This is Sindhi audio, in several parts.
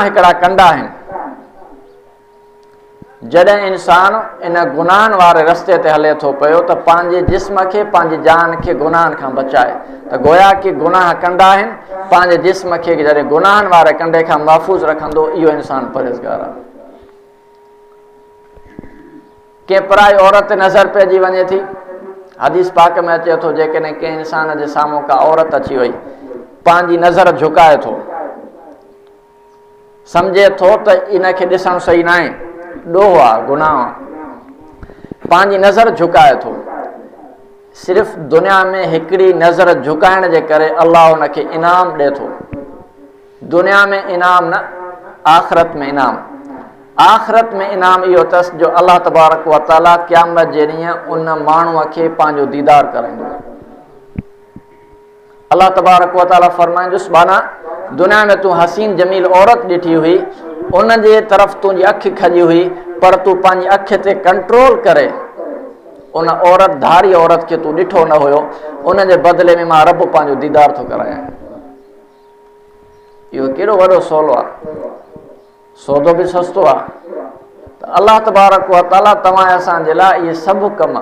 هڪڙا ڪنڊا آهن. جڏهن انسان ان گناهن واري رستي تي هلي ٿو پيو ته پنهنجي جسم کي، پنهنجي جان کي گناهن کان بچائي ته گويا ڪي گناهه ڪنڊا آهن، پنهنجي جسم کي جڏهن گناهن واري ڪنڊي کان محفوظ رکندو اهو انسان پرهيزگار آهي. ڪنهن پرائي عورت تي نظر پئجي وڃي ٿي. حديث پاڪ ۾ اچي ٿو جيڪڏهن ڪنهن انسان جي سامهون ڪا عورت اچي وئي، پنهنجي نظر جهڪائي ٿو، سمجهي ٿو ته ان کي ڏسڻ صحيح ناهي، ڏوهه آ، گناهه آ، پنهنجي نظر جهڪائي ٿو. صرف دنيا ۾ هڪڙي نظر جهڪائڻ جي ڪري الله ان کي انعام ڏي ٿو. دنيا ۾ انعام نه، آخرت ۾ انعام. آخرت ۾ انعام اهو اٿس جو الله تبارڪ و تعاليٰ قيامت جي ڏينهن ان ماڻهوء کي پنهنجو ديدار ڪرائيندو. الله تبارڪ و تعاليٰ فرمائيندس، ٻانها، دنيا ۾ تون حسين جميل عورت ڏٺي هئي، ان جي طرف تنهنجي اک کڄي هئي، پر تون پنهنجي اک تي ڪنٽرول ڪري ان عورت، ڌاري عورت کي تون ڏٺو نه هيو، ان جي بدلي ۾ مان رب پنهنجو ديدار ٿو ڪرايان. اهو ڪيڏو وڏو سولو آهي، سودو به سستو آهي. ته الله تبارڪ و تعاليٰ توهان ۽ اسان جي لاء اهي سڀ ڪم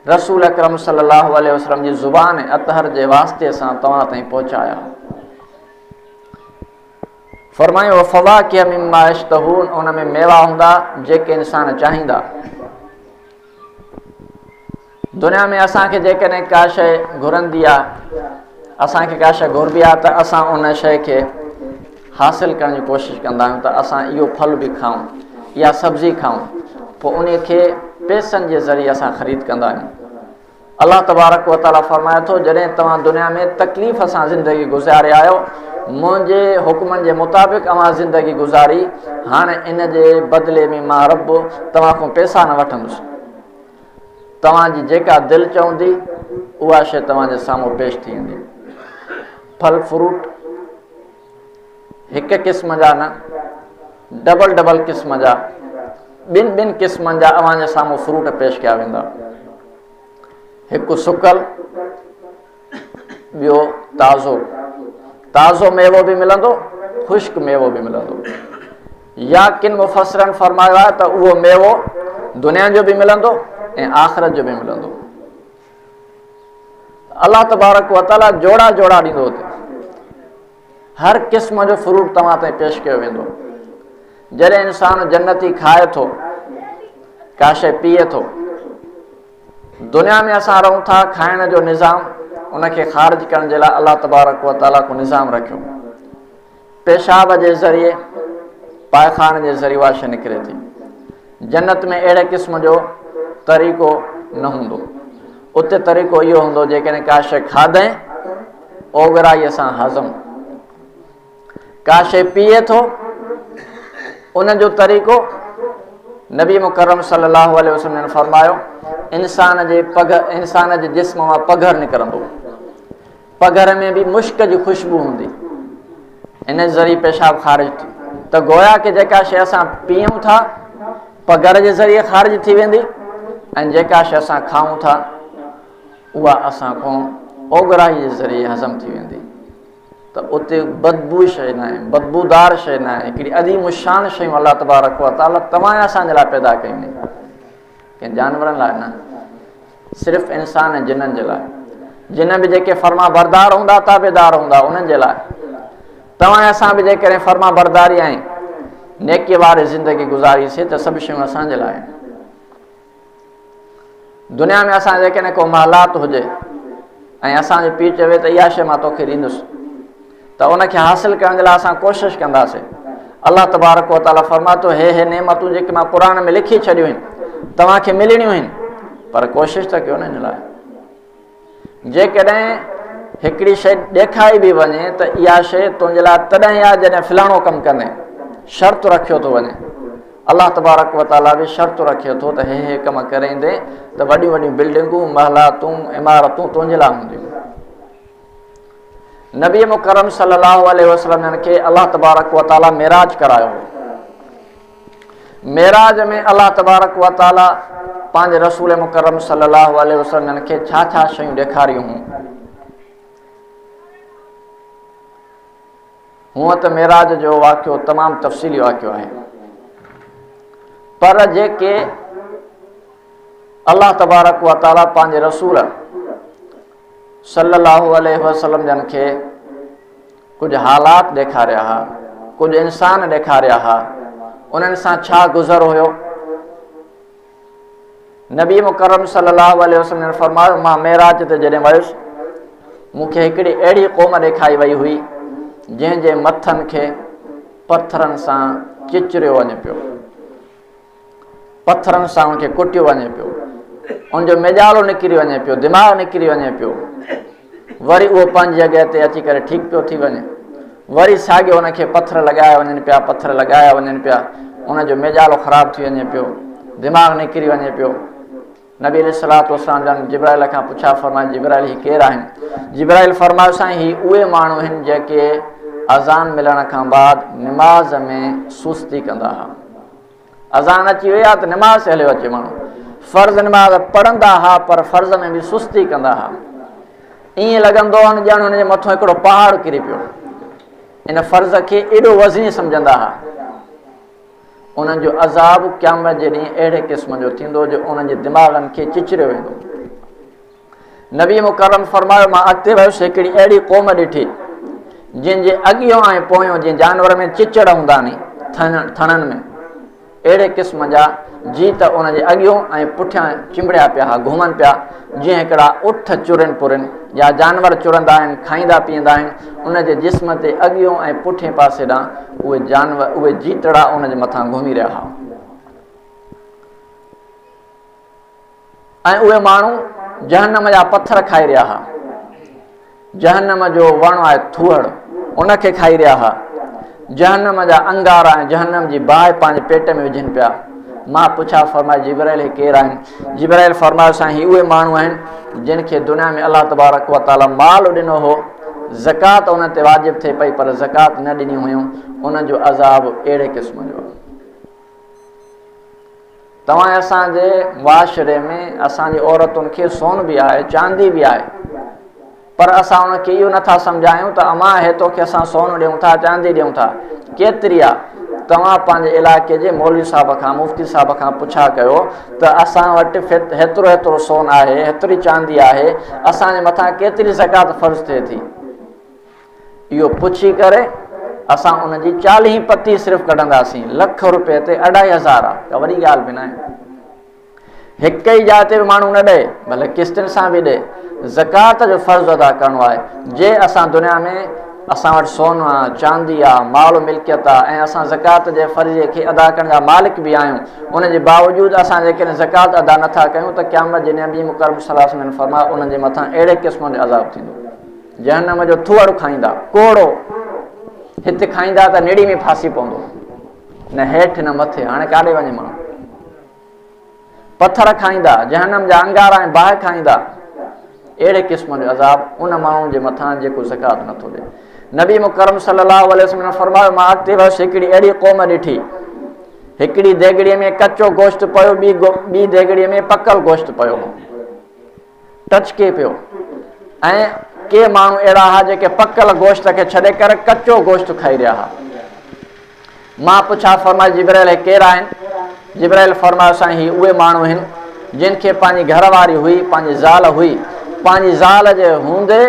رسول اڪرم صلي الله عليه وسلم جي زبان اطهر جي واسطي سان توهان تائين پهچايا. فرمايو فواڪه مما يشتهون، ان ۾ ميوا هوندا جيڪي انسان چاهيندا. دنيا ۾ اسان کي جيڪڏهن ڪا شيء گهرندي آ، اسان کي ڪا شيء گهربي آ ته اسان ان شيء کي حاصل ڪرڻ جي ڪوشش ڪندا آهيون ته اسان اهو ڦل به کائون يا سبزي کائون، پوء ان کي پئسن جي ذريعي اسان خريد ڪندا آهيون. الله تبارڪ و تعاليٰ فرمائي ٿو جڏهن توهان دنيا ۾ تڪليف سان زندگي گذاري آيو، منهنجي حڪمن جي مطابق اوهان زندگي گذاري، هاڻي ان جي بدلي ۾ مان رب توهان کان پئسا نه وٺندس، توهان جي جيڪا دل چوندي اها شيء توهان جي سامهون پيش ٿي ويندي. ڦل فروٽ هڪ قسم جا نه، ڊبل ڊبل قسم جا، ٻن ٻن قسمن جا اوهان جي سامهون فروٽ پيش ڪيا ويندا، هڪ سڪل ٻيو تازو. تازو ميوو به ملندو، خشڪ ميوو به ملندو. يا ڪن مفسرن فرمايو آهي ته اهو ميوو دنيا جو به ملندو ۽ آخرت جو به ملندو. الله تبارڪ و تعالي جوڙا جوڙا ڏيندو اتي هر قسم جو فروٽ توهان تائين پيش ڪيو ويندو. جڏهن انسان جنتي کائي ٿو، ڪا شيء پيئي ٿو، دنيا ۾ اسان رهون ٿا، کائڻ جو نظام ان کي خارج ڪرڻ جي لاء الله تبارڪ و تعاليٰ کو نظام رکيو. پيشاب جي ذريعي، پائخاني جي ذريعي اها شيء نڪري ٿي. جنت ۾ اهڙي قسم جو طريقو نه هوندو. اتي طريقو اهو هوندو جيڪڏهن ڪا شيء کاڌئين اوڳرائيء سان هضم، ڪا شيء پيئي ٿو ان جو طريقو نبي مڪرم صلي الله عليه وسلم جن فرمايو انسان جي پگهر، انسان جي جسم مان پگهر نڪرندو، پگهر ۾ به مشڪ جي خوشبو هوندي، ان جي ذريعي پيشاب خارج ٿي. ته گويا ڪه جيڪا شيء اسان پيئون ٿا پگهر جي ذريعي خارج ٿي ويندي ۽ جيڪا شيء اسان کائون ٿا اها اسان کان اوڳرائي جي ذريعي هضم ٿي ويندي. ته اتي بدبو شيء ناهي، بدبودار شيء ناهي، هڪڙي عظيم الشان شيون الله تبارڪ و تعاليٰ توهان ۽ اسان جي لاء پيدا ڪيون آهن، ڪنهن جانورن لاء نه، صرف انسان ۽ جنن جي لاء. جن به جيڪي فرما بردار هوندا، تابعدار هوندا، انهن جي لاء. توهان ۽ اسان به جيڪڏهن فرما برداري ۽ نيڪي واري زندگي گذاريسي ته سڀ شيون اسان جي لاء آهن. دنيا ۾ اسان جيڪڏهن ڪو محلات هجي ۽ اسان جو پيء چوي ته اها شيء مان توکي ڏيندس ته ان کي حاصل ڪرڻ جي لاء اسان ڪوشش ڪنداسين. الله تبارڪ و تعاليٰ فرمائي ٿو هي هي نعمتون جيڪي مان قرآن ۾ لکي ڇڏيون آهن توهان کي ملڻيون آهن، پر ڪوشش ته ڪيو نه ان لاء. جيڪڏهن هڪڙي شيء ڏيکاري به وڃي ته اها شيء تنهنجي لاء تڏهن آهي جڏهن فلاڻو ڪم ڪندين، شرط رکيو ٿو وڃي. الله تبارڪ و تعاليٰ به شرط رکي ٿو ته هي هي ڪم ڪريندين ته وڏيون وڏيون بلڊنگون، محلاتون، عمارتون تنهنجي لاء هونديون. نبي مڪرم صلي الله عليه وسلم جن کي الله تبارڪ و تعاليٰ معراج ڪرايو هو. معراج ۾ الله تبارڪ و تعاليٰ پنهنجي رسول مڪرم صلي الله عليه وسلم جن کي ڇا ڇا شيون ڏيکاريون هيون. هونء ته معراج جو واقعو تمام تفصيلي واقعو آهي پر جيڪي الله تبارڪ و تعالي پنهنجي رسول صلي الله عليه وسلم جن کي ڪجهه حالات ڏيکاريا ها ڪجهه انسان ڏيکاريا ها انهن سان ڇا گذر هيو نبي مڪرم صلي الله عليه وسلم جن فرمايو مان معراج تي جڏهن ويس مون کي هڪڙي اهڙي قوم ڏيکائي وئي هئي جنهن جي مٿن کي پٿرن سان چچريو وڃي پيو پٿرن سان ان کي ڪٽيو وڃي پيو ان جو ميڄالو نڪري وڃي پيو دماغ نڪري وڃي پيو وري اهو پنهنجي جڳهه تي اچي ڪري ٺيڪ پيو ٿي وڃي. وري ساڳيو ان کي پٿر لڳايا وڃن پيا، پٿر لڳايا وڃن پيا، ان جو ميڄالو خراب ٿي وڃي پيو، دماغ نڪري وڃي پيو. نبي عليه الصلوة والسلام جن جبرائيل کان پڇا فرمائي، جبرائيل هي ڪير آهن؟ جبرائيل فرمايو سائين هي اهي ماڻهو آهن جيڪي اذان ملڻ کان بعد نماز ۾ سستي ڪندا هئا. اذان اچي وئي آ ته نماز تي هليو اچي ماڻهو فرض نماز پڙهندا ها پر فرض ۾ به سستي ڪندا ها ائين لڳندو هن ڄڻ هن جي مٿو هڪڙو پهاڙ ڪري پيو ان فرض کي ايڏو وزني سمجهندا ها انهن جو عذاب قيامت جي ڏينهن اهڙي قسم جو ٿيندو جو انهن جي دماغن کي چچريو ويندو نبي مڪرم فرمايو، مان اڳتي ويس هڪڙي اهڙي قوم ڏٺي جن جي اڳيون ۽ پويون جيئن جانور ۾ چچڙ هوندا ني ٿڻن ۾ اهڙي قسم جا جيت ان جي اڳيون ۽ پٺيان چنبڙيا پيا ها گهمن پيا جيئن هڪڙا اٺ چرن پرن يا جانور چرندا آهن کائيندا پيئندا آهن ان جي جسم تي اڳيون ۽ پٺين پاسي ڏانهن اهي جانور اهي جيتڙا ان جي مٿان گهمي رهيا هئا. ۽ اهي ماڻهو جهنم جا پٿر کائي رهيا هئا. جهنم جو وڻ آهي ٿوهڙ، ان کي کائي رهيا هئا. جهنم جا انگارا ۽ جهنم جي باهه پنهنجي پيٽ ۾ وجهن پيا. مان پڇا فرمائي جبرائيل هي ڪير آهن؟ جبرائيل فرمايو سائين هي اهي ماڻهو آهن جن کي دنيا ۾ الله تبارڪ و تعالي مال ڏنو هو، زڪوات انهن تي واجب ٿئي پئي پر زڪوات نه ڏني هيون، انهن جو عذاب اهڙي قسم جو آهي. توهان ۽ اسان جي معاشري ۾ اسان جي عورتن کي سون به آهي چاندي به آهي پر اسان ان کي اهو نٿا سمجهايون ته امان هي توکي اسان سون ڏيون ٿا چاندي ڏيون ٿا ڪيتري آ توهان پنهنجي علائقي جي مولوي صاحب کان مفتي صاحب کان پڇا ڪيو ته اسان وٽ هيترو هيترو سون آهي هيتري چاندي آهي اسان جي مٿان ڪيتري زڪوات فرض ٿئي ٿي اهو پڇي ڪري اسان ان جي چاليهين پتي صرف ڪڍنداسين لک روپئي تي اڍائي هزار آ ڪا وڏي ڳالهه به ناهي هڪ ئي جاء تي به ماڻهو نه ڏئي ڀلي قسطن سان به ڏئي زڪوات جو فرض ادا ڪرڻو آهي جي اسان دنيا ۾ اسان وٽ سون آ چاندي آ مال و ملڪيت آ ۽ اسان زڪوات جي فرض کي ادا ڪرڻ جا مالڪ به آهيون ان جي باوجود اسان جيڪڏهن زڪوات ادا نٿا ڪيون ته قيامت جي نبي مڪرم صلي الله عليه وسلم فرمايو انهن جي مٿان اهڙي قسم جو عذاب ٿيندو جهنم جو ٿوهڙ کائيندا، ڪوڙو، هت کائيندا ته نڙي ۾ ڦاسي پوندو، نه هيٺ نه مٿي، هاڻي ڪاڏي وڃي ماڻهو؟ پٿر کائيندا، جهنم جا انگارا ۽ باهه کائيندا. اهڙي قسم جو عذاب ان ماڻهو جي مٿان جيڪو زڪوات نٿو ڏئي. نبي مڪرم صلي الله عليه وسلم فرمايو، مان اڳتي ويس هڪڙي اهڙي قوم ڏٺي، هڪڙي ديڳڙي ۾ ڪچو گوشت پيو، ٻي ديڳڙي ۾ پڪل گوشت پيو هو. ٽچڪي پيو ۽ ڪي ماڻهو اهڙا ها جيڪي پڪل گوشت کي ڇڏي ڪري ڪچو گوشت کائي رهيا ها. مان پڇا فرمائي جبرائيل هي ڪير آهن؟ جبرائيل فرمايو سائين هي اهي ماڻهو آهن جن کي پنهنجي گهر واري هئي پنهنجي زال هئي پنهنجي زال جي هوندي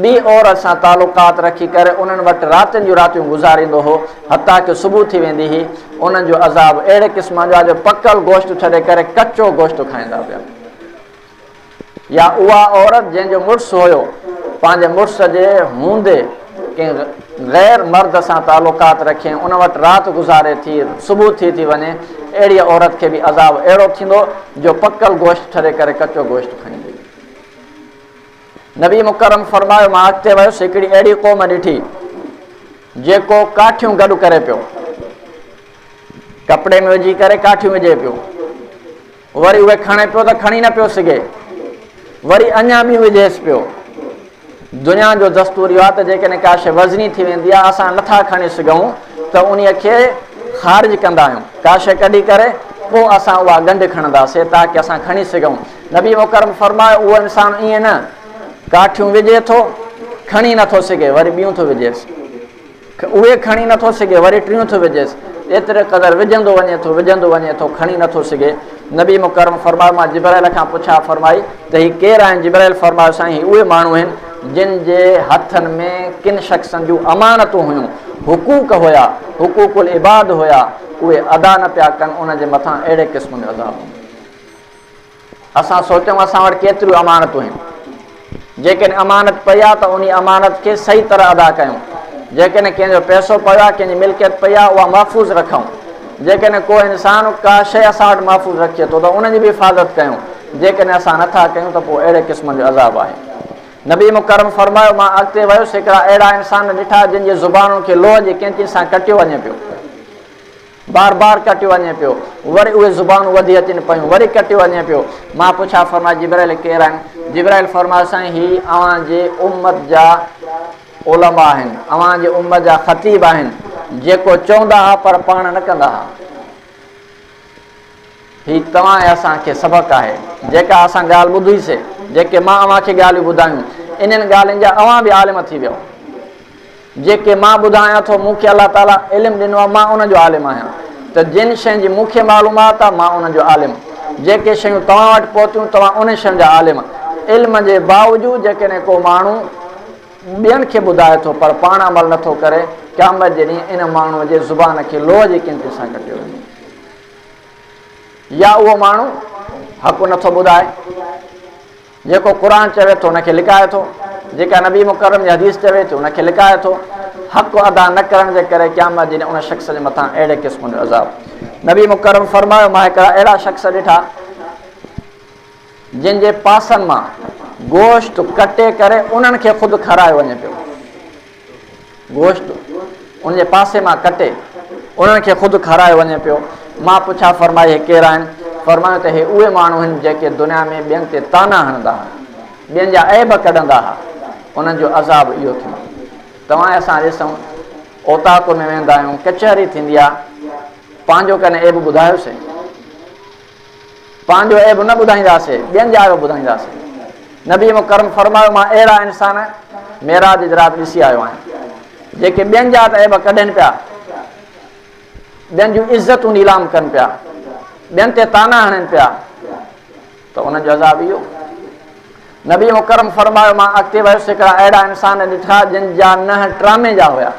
ٻي عورت سان تعلقات رکي ڪري انهن وٽ راتين جون راتيون گذاريندو هو حتيٰ ڪه صبح ٿي ويندي هئي انهن جو عذاب اهڙي قسم جو آهي جو پڪل گوشت ڇڏي ڪري ڪچو گوشت کائيندا پيا يا اها عورت جنهن جو مڙس هيو پنهنجي مڙس جي هوندي ڪنهن غير مرد سان تعلقات رکي ان وٽ رات گذاري ٿي صبح ٿي ٿي وڃي اهڙي عورت کي به عذاب اهڙو ٿيندو جو پڪل گوشت ڇڏي ڪري ڪچو گوشت کائيندي. نبي مڪرم فرمايو مان اڳتي ويس هڪڙي اهڙي قوم ڏٺي جيڪو ڪاٺيون گڏ ڪري پيو ڪپڙي ۾ وجهي ڪري ڪاٺيون وجهي پيو وري اهي کڻي پيو ته کڻي نه پيو سگهي، وري اڃا ٻيون وجهيس پيو. دنيا جو دستور اهو آهي ته جيڪڏهن ڪا شيء وزني ٿي ويندي آهي، اسان نٿا کڻي سگهون ته انهيء کي خارج ڪندا آهيون، ڪا شيء ڪڍي ڪري پوء اسان اها ڳنڍ کڻنداسين تاڪه اسان کڻي سگهون. نبي مڪرم فرمايو، اهو انسان ائين نه، ڪاٺيون وجهي ٿو، کڻي نٿو سگهي، وري ٻيون ٿو وجهيس. اهي کڻي نٿو سگهي، وري ٽيون ٿو وجهيس، ايتري قدر وجهندو وڃي ٿو، وجهندو وڃي ٿو، کڻي نٿو سگهي. نبي مڪرم فرمايو، مان جبرائيل کان پڇا فرمائي ته هي ڪير آهن؟ جبرائيل فرمايو، سائين هي اهي ماڻهو آهن جن جي هٿن ۾ ڪن شخصن جون امانتون هيون، حقوق هيا، حقوق العباد هيا، اهي ادا نه پيا ڪن، انهن جي مٿان اهڙي قسم جو عذاب هوندو. اسان سوچون اسان وٽ ڪيتريون امانتون آهن. جيڪڏهن امانت پئي آهي ته انهي امانت کي صحيح طرح ادا ڪيون. جيڪڏهن ڪنهن جو پئسو پيو آهي، ڪنهن جي ملڪيت پئي آهي، اها محفوظ رکون. جيڪڏهن ڪو انسان ڪا شيء اسان وٽ محفوظ رکي ٿو ته ان جي به حفاظت ڪيون. جيڪڏهن اسان نه ٿا ڪيون ته پوء اهڙي قسم جو عذاب آهي. نبي مڪرم فرمايو، مان اڳتي ويس هڪڙا اهڙا انسان ڏٺا جن جي زبانن کي لوهه جي قينچين سان ڪٽيو وڃي پيو. بار بار ڪٽيو وڃي پيو، وري اهي زبانون وڌي اچن پيون، وري ڪٽيو وڃي پيو. مان پڇا فرمائي جبرائيل ڪير آهن؟ جبرائيل فرمايو سائين هي اوهان جي امت جا علماء آهن، اوهان جي امت جا خطيب آهن، جيڪو چوندا ها پر پاڻ نه ڪندا ها. هي توهان ۽ اسان کي سبق آهي. جيڪا اسان ڳالهه ٻڌي سي، جيڪي مان اوهان کي ڳالهيون ٻڌايون، انهن ڳالهين جا اوهان به عالم ٿي ويو. جيڪي مان ٻڌايان ٿو، مون کي الله تعاليٰ علم ڏنو آهي، مان ان جو عالم آهيان. ته جن شين جي مون کي معلومات آهي، مان انهن جو عالم. جيڪي شيون توهان وٽ پهتيون، توهان انهن شين جا عالم. علم جي باوجود جيڪڏهن ڪو ماڻهو ٻين کي ٻڌائي ٿو، پر پاڻ عمل نه ٿو ڪري، قيامت جي ڏينهن ان ماڻهوء جي زبان کي لوهه جي قينچي سان ڪٽيو ويندو. يا اهو ماڻهو حق نه ٿو ٻڌائي. جيڪو قرآن چوي ٿو ان کي لڪائي ٿو، جيڪا نبي مڪرم جي حديث چوي ٿي ان کي لڪائي ٿو. حق ادا نه ڪرڻ جي ڪري قيامت جي ڏينهن ان شخص جي مٿان اهڙي قسم جو عذاب. نبي مڪرم فرمايو، مان هڪڙا اهڙا شخص ڏٺا جن جي پاسن مان گوشت ڪٽي ڪري انهن کي خود کارايو وڃي پيو. گوشت ان جي پاسي مان ڪٽي انهن کي خود کارايو وڃي پيو. مان پڇا فرمائي هي ڪير آهن؟ فرمايو ته هي اهي ماڻهو آهن جيڪي دنيا ۾ ٻين تي طعنا هڻندا ها، ٻين جا عيب ڪڍندا ها، انهن جو عذاب اهو ٿيندو. توهان ۽ اسان ڏسون اوطاق ۾ ويندا آهيون، ڪچهري ٿيندي آهي، پنهنجو ڪڏهن عيب ٻڌايوسين؟ پنهنجو عيب نه ٻڌائينداسين، ٻين جا عيب ٻڌائينداسين. نبي مڪرم فرمايو، مان اهڙا انسان معراج جي رات ڏسي آيو آهيان، جيڪي ٻين جا ته عيب ڪڍن پيا، ٻين جون عزتون نيلام ڪن پيا، ٻين تي طعنا هڻن پيا، ته انهن جو عذاب اهو. نبي مڪرم فرمايو، مان اڳتي ويس هڪڙا اهڙا انسان ڏٺا جن جا ننهن ٽرامي جا هيا.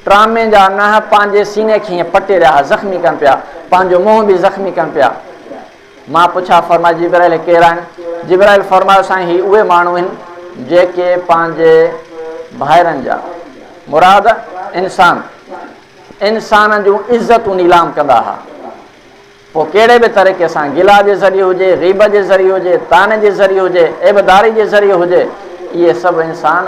ٽرامي جا ننهن پنهنجي سيني کي ائين پٽي رهيا ها، زخمي ڪن پيا، پنهنجو منهن به زخمي ڪن پيا. مان پڇا فرمائي جبرائيل هي ڪير آهن؟ جبرائيل فرمايو سائين هي اهي ماڻهو آهن جيڪي پنهنجي ڀائرن جا، مراد انسان، انسانن جون عزتون نيلام ڪندا ها. پوء ڪهڙي به طريقي سان گلا جي ذريعي هجي، غيبت جي ذريعي هجي، طعني جي ذريعي هجي، عيبداري جي ذريعي هجي، اهي سڀ انسان،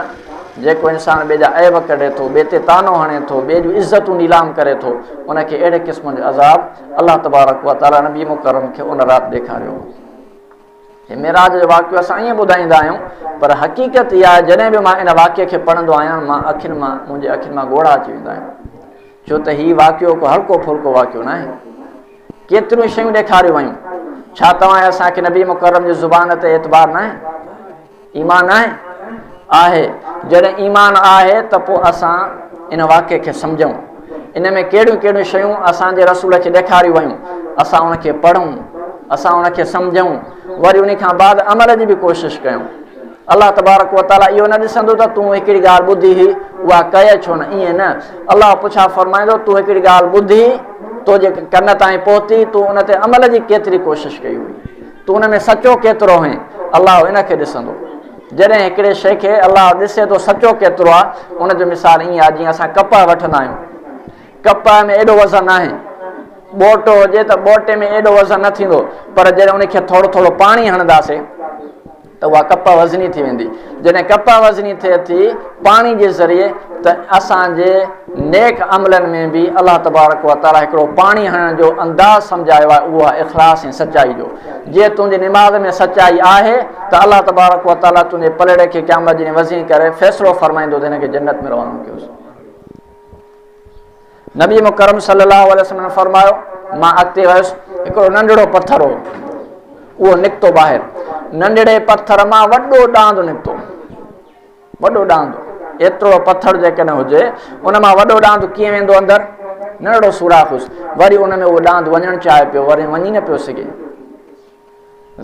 جيڪو انسان ٻئي جا عيب ڪڍي ٿو، ٻئي تي طعنو هڻي ٿو، ٻئي جون عزتون نيلام ڪري ٿو، ان کي اهڙي قسم جو عذاب الله تبارڪ و تعاليٰ نبي مڪرم کي ان رات ڏيکاريو. هي معراج جو واقعو اسان ائين ٻڌائيندا آهيون پر حقيقت اها آهي جڏهن به مان ان واقعي کي پڙهندو آهيان مان اکين مان منهنجي اکين مان ڳوڙها اچي ويندا آهن ڇو ته هي واقعو ڪو هلڪو ڦلڪو واقعو ناهي. ڪيتريون شيون ڏيکاريون ويون. ڇا توهان ۽ اسان کي نبي مڪرم جي زبان تي اعتبار ناهي؟ ايمان ناهي؟ آهي. جڏهن ايمان آهي ته پوء اسان ان واقعي کي سمجهون. ان ۾ ڪهڙيون ڪهڙيون شيون اسان جي رسول کي ڏيکاريون ويون. اسان ان کي پڙهون، اسان ان کي سمجهون، وري ان کان بعد عمل جي به ڪوشش ڪيون. الله تبارڪ و تعاليٰ اهو نه ڏسندو ته تون هڪڙي ڳالهه ٻڌي هئي اها ڪئي ڇو نه، ائين نه، الله پڇا فرمائيندو تون هڪڙي ڳالهه ٻڌي تو جي ڪن تائين پهتي تون ان تي عمل جي ڪيتري ڪوشش ڪئي هئي، تون ان ۾ سچو ڪيترو هئين، الله ان کي ڏسندو. جڏهن هڪڙي شيء کي الله ڏسي ٿو سچو ڪيترو آهي، ان جو مثال ائين آهي جيئن اسان ڪپهه وٺندا آهيون، ڪپهه ۾ ايڏو وزن ناهي، ٻوٽو هجي ته ٻوٽي ۾ ايڏو وزن نه ٿيندو، پر جڏهن ان کي ٿورو ٿورو پاڻي هڻنداسين ته اها ڪپهه وزني ٿي ويندي. جڏهن ڪپهه وزني ٿئي ٿي پاڻي جي ذريعي ته اسان جي نيڪ عملن ۾ به الله تبارڪ و تعاليٰ هڪڙو پاڻي هڻڻ جو انداز سمجهايو آهي، اهو آهي اخلاص ۽ سچائي جو. جي تنهنجي نماز ۾ سچائي آهي ته الله تبارڪ و تعاليٰ تنهنجي پلڙي کي قيامت جي ڏينهن وزني ڪري فيصلو فرمائيندو ته هن کي جنت ۾ روانو ڪيوس. نبي مڪرم صلي الله عليه وسلم فرمايو، مان اڳتي ويس، هڪڙو ننڍڙو پٿر هو، اهو نڪتو ٻاهر، ننڍڙي پٿر مان وڏو ڏاند نڪتو، وڏو ڏاند. ايترو پٿر جيڪڏهن هجي، ان مان وڏو ڏاند ڪيئن ويندو اندر؟ ننڍڙو سوراخ هيس، وري ان ۾ اهو ڏاند وڃڻ چاهي پيو، وري وڃي نه پيو سگهي.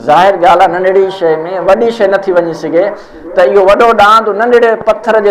ظاهر ڳالهه آهي ننڍڙي شيء ۾ وڏي شيء نٿي وڃي سگهي ته اهو وڏو ڏاند ننڍڙي پٿر جي